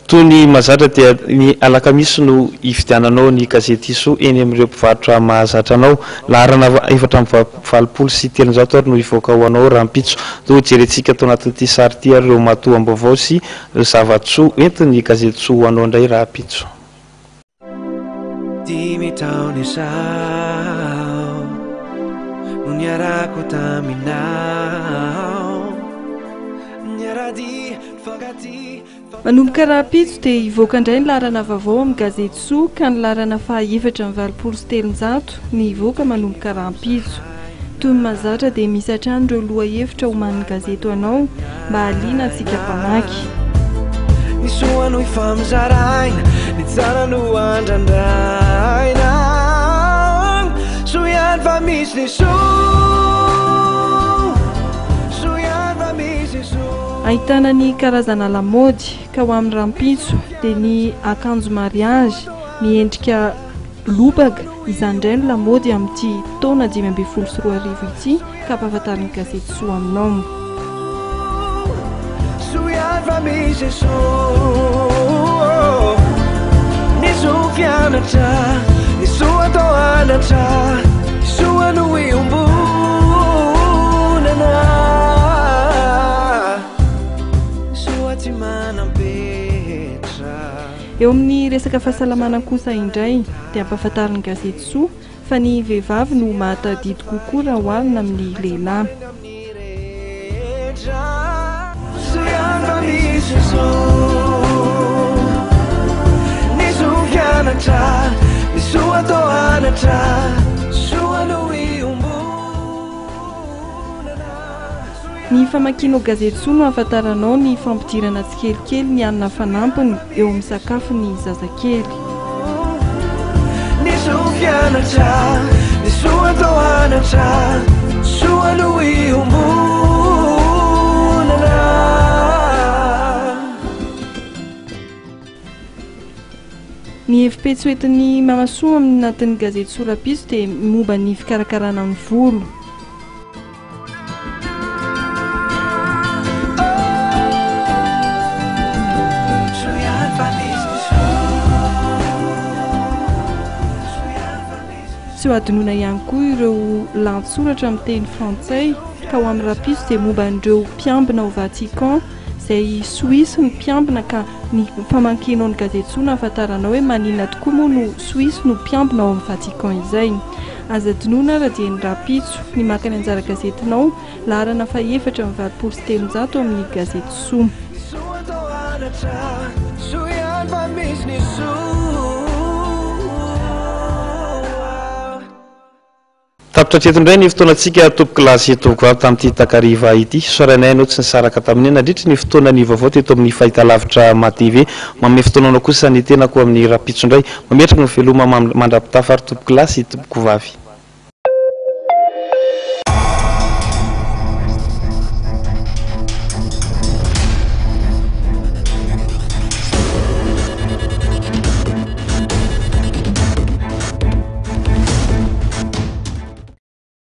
Toy ny mahazatra dia ny alakamisy no hividiananao ny gazety Soa eny amin'ireo mpivarotra mahazatra anao. Laharana 384 ary no hivoaka ho anao rahampitso. Toa jerentsika ato anatin'ity sary ity ary ireo matoam-baovao sy zava-tsoa entin'ny gazety Soa ho anao indray rahampitso. Dimy taona izao no niarahako taminao Niara-dia, nifankatia Manomboka rahampitso dia hivoaka indray ny laharana vaovao amin'ny gazety Soa ka ny laharana faha 384 ny hivoaka manomboka rahampitso. Toy ny mahazatra dia misy hatrany ireo lohahevitra omanin'ny gazety ho anao mba hahaliana antsika mpamaky. Ny soa no ifamizaraina, ny tsara no andrandraina. Soa ihany fa misy ny soa, soa ihany fa misy ny soa. Ahitana ny karazana lamaody ka ho amin'ny rahampitso dia ny akanjo mariazy miendrika lobaka, izany indray no lamaody amin'ity taona 2015 ity ka ampahafantarin'ny gazety Soa aminao. Soa ihany fa misy soa Ny zo fianatra Ny soa atao anatra Ny soa no iombonana Ny soa tsy manam-petra. Eo amin'ny resaka fahasalamana kosa indray dia ampahafantarin'ny gazety Soa fa ny vehivavy no mahatadidy kokoa raha oharina amin'ny lehilahy. Ny famakianao gazety soa no ahafantaranao ny fampidirana tsikelikely ny hanina fanampiny eo amin'ny sakafon'ny zazakely. Ny zo fianatra, ny soa atao anatra, soa no iombonana. Ny hevi-petsy hoentin'ny Mamasoa amin'ny anatin'ny gazety Sorapiso dia momba ny fikarakarana ny volo. Tsy ho adinoina ihany koa ireo lahatsoratra amin'ny teny frantsay ka ho amin'ny rahampitso dia momba an'ireo mpiambina ao Vatican izay Suisse ny mpiambina ka ny famakianao ny gazety soa no ahafantaranao hoe maninona tokoa moa no Suisse no mpiambina ao amin'ny Vatican izay. Aza adinoina ara dia ny rahampitso ny maka ny anjara gazetinao, laharana faha-384 amin'ny gazety Soa. Ny soa atao anatra, soa ihany fa misy ny soa. Tapitra hatreto indray ny fotoanantsika tompokolahy sy tovovavy tamin'ity takariva ity. Isaoranay anao tsy nisaraka taminay nandritry ny fotoana ny vaovao teto amin'ny fahitalavitra MATV. Manome fotoana anao kosa ny tenako amin'ny rahampitso indray. Mametraka ny veloma mandra-pitafa ary tompokolahy sy tompokovavy.